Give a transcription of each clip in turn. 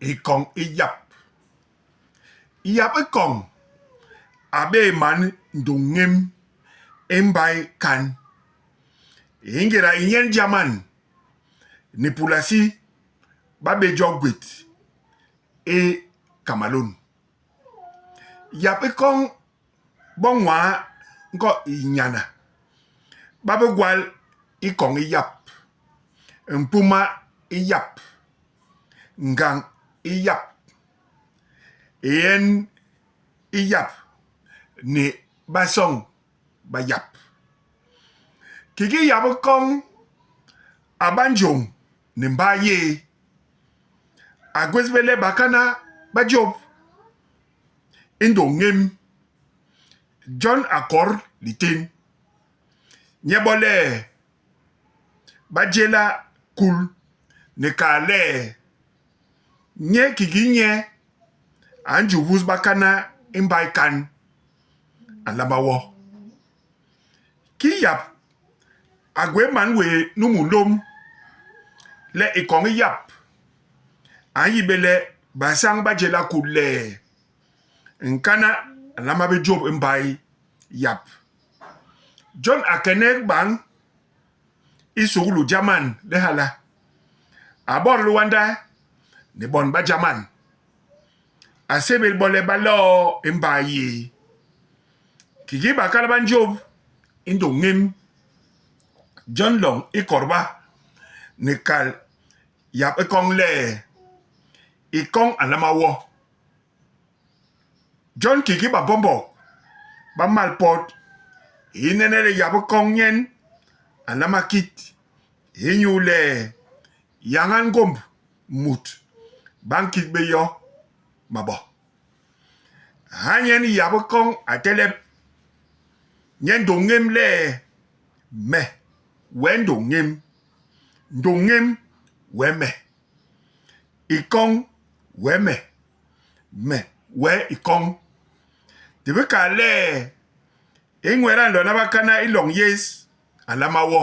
Hikoñ i yap. Yap Hikoñ a béé man Ndôñem i mbay Kan. I ngéda i nyen Jaman ni Pulasi ba bé jo gwét i Kamalôn. Yap Hikoñ bo nwaa Nko i Nyana ba bigwal hikoñ i yap, mpuma i yap. Ngañ i yap, yen i yap ni basoñ ba yap. Kiki yap nkoñ a ba njôñ ni mbai yéé, a gwés bé le bakana ba jôp i ndôñ ñem, jon a kôr litén. Nye bo le ba jéla kul ni kal le, Nye kiki nye a njubus bakana i mbai kan, a nlama wo. Kii yap a gwé man wé nu munlôm le i koñ i yap, a nyi bé le basañ ba jéla kul le nkana a nlama bé jôp i mbai yap. Jon a kenek bañ i suklu Jaman le hala. A bot liwanda ni bon ba Jaman. A sébél bo le ba loo i mbai yé. Kiki bakana ba njôp i ndôñ ñem, jon loñ i kodba ni kal yap i koñ le, I koñ a nlama wo. Jon kiki babombok ba mal pot, i nene le yak nkoñ nyen a nlama kit inyule yañga ngomb mut ba nkit bé yo maboh. Ha nyen yak nkoñ a telep nye ndôñem le, Me wee ndôñem, ndôñem wee me. I koñ wee me, me wee i koñ. Di bi kal le i nwet a nlona bakana i loñ yés a nlama wo.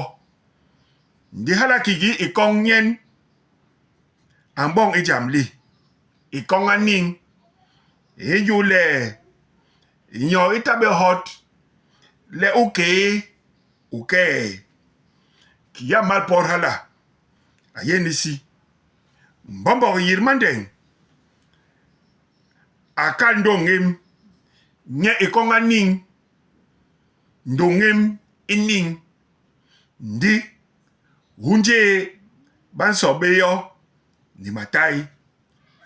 Ndi hala kiki i koñ nyen a mboñ i jam li, i koñ a niñ inyule nyoo i ta bé hot le u kee u kee. Kii a mal pot hala, a yén isi. Mbombok i yil mandeñ, a kal ndôñem nye i koñ a niñ, ndôñem i niñ, ndi hu njee ba nso bé yo ni matai,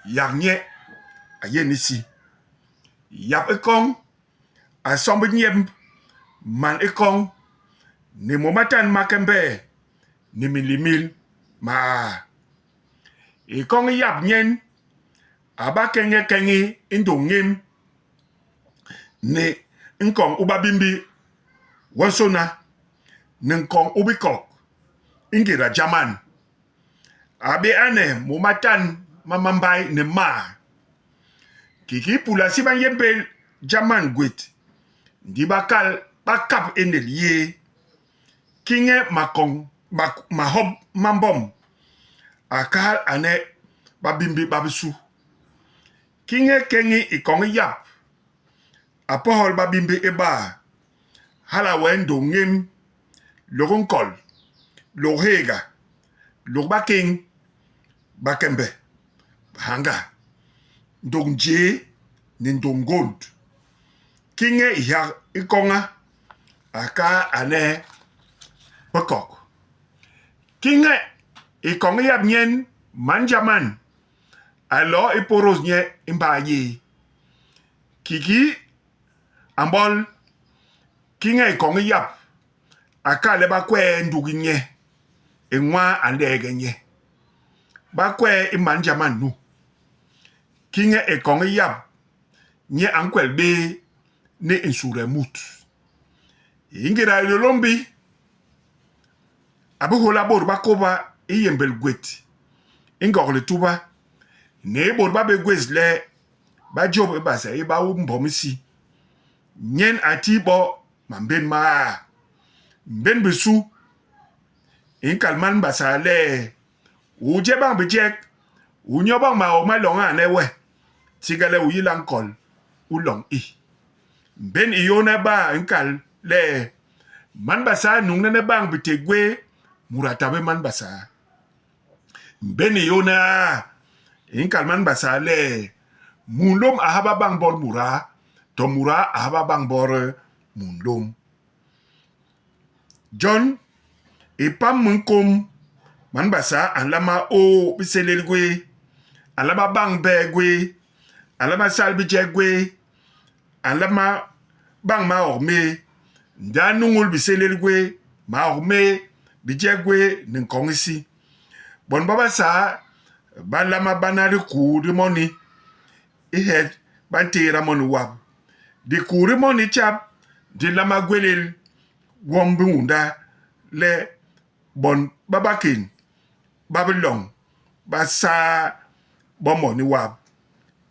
yak nye a yén isi. Yap i koñ a somb nyemb man i koñ ni mo matan ma kembe ni minlimil maa. I koñ yap nyen a ba keñge keñi i ndôñ-ñem ni nkoñ u babimbi wonsôna ni nkoñ u bikok i ngéda Jaman a bé ane mo matan ma mambai ni maa. Kiki Pulasi ba nyémbél Jaman gwét, ndi ba kal ba kap énél yé. Kiñe makoñ mahop ma mbom a kahal ane babimbi ba bisu. Kiñe keñi i koñ yap a pohol babimbi ibaa, hala wee ndôñ ñem, lôk nkol, lôk héga, lôk bakéñ, bakembe, bahanga, ndôk njéé ni ndôk ngond. Kiñe i hyak i koña a ka ane bikok. Kiñe i koñ yap nyen man Jaman a loo i pôdôs nye i mbaa yé. Kiki a mbol, kiñe i koñ yap a kal le ba kwee ndugi nye i nwaa a nleege nye. Ba kwee i man Jaman nu. Kiñe i koñ yap nye a nkwel bé ni nsude mut. I ngéda Hilôlômbi a bi hôla bôt ba kôba i yémbél gwét i Ngog Lituba, ni i bôt ba bé gwés le ba jôp i base i baôm mbom isi, nyen a ti bo mambén maa. Mbén bisu i nkal man Basaa le, u je bañ bijek. U nyo bañ maok ma loñ a ane we, tiga le u yila nkol u loñ i. Mbén i yôhne baa i nkal le, Man Basaa a nuñlene bañ biték gwé, mut a ta bé man Basaa. Mbén i yôhne aa i nkal man Basaa le, munlôm a haba bañ bot mudaa, to mudaa a haba bañ bot munlôm. Jon i pam minkôm, man Basaa a nlama ôô bisélél gwé, a nlama bañ bee gwé, a nlama sal bijek gwé, a nlama bañ maok méé, ndi a nuñul bisélél gwé, maok méé, bijek gwé ni nkoñ isi. Bon ba Basaa ba nlama bana dikuu di moni i het ba ntééda moni wap. Dikuu di moni tjap di nlama gwélél gwom bi ñunda le bon ba bakén ba biloñ ba saa bo moni wap.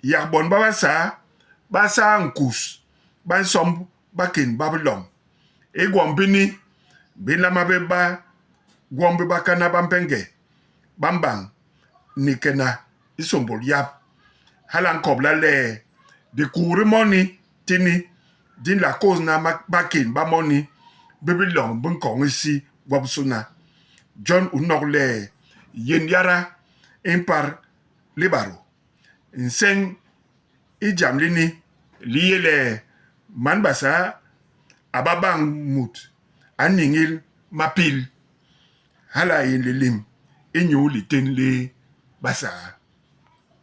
Yak bon ba Basaa ba saa nkus ba nsomb bakén ba biloñ. I gwom bini bi nlama bé ba gwom bi bakana ba Mbenge ba mbañ ni kena i sômbôl yap. Hala a nkobla le dikuu di moni tini di nla kôsna bakén ba moni bi biloñ bi nkoñ isi gwobisôna. Jon u nok le yén yada i mpar libadô. Nseñ i jam lini li yé le man Basaa a ba bañ mut a niñil mapil. Hala a yé nlélém inyu litén li Basaa.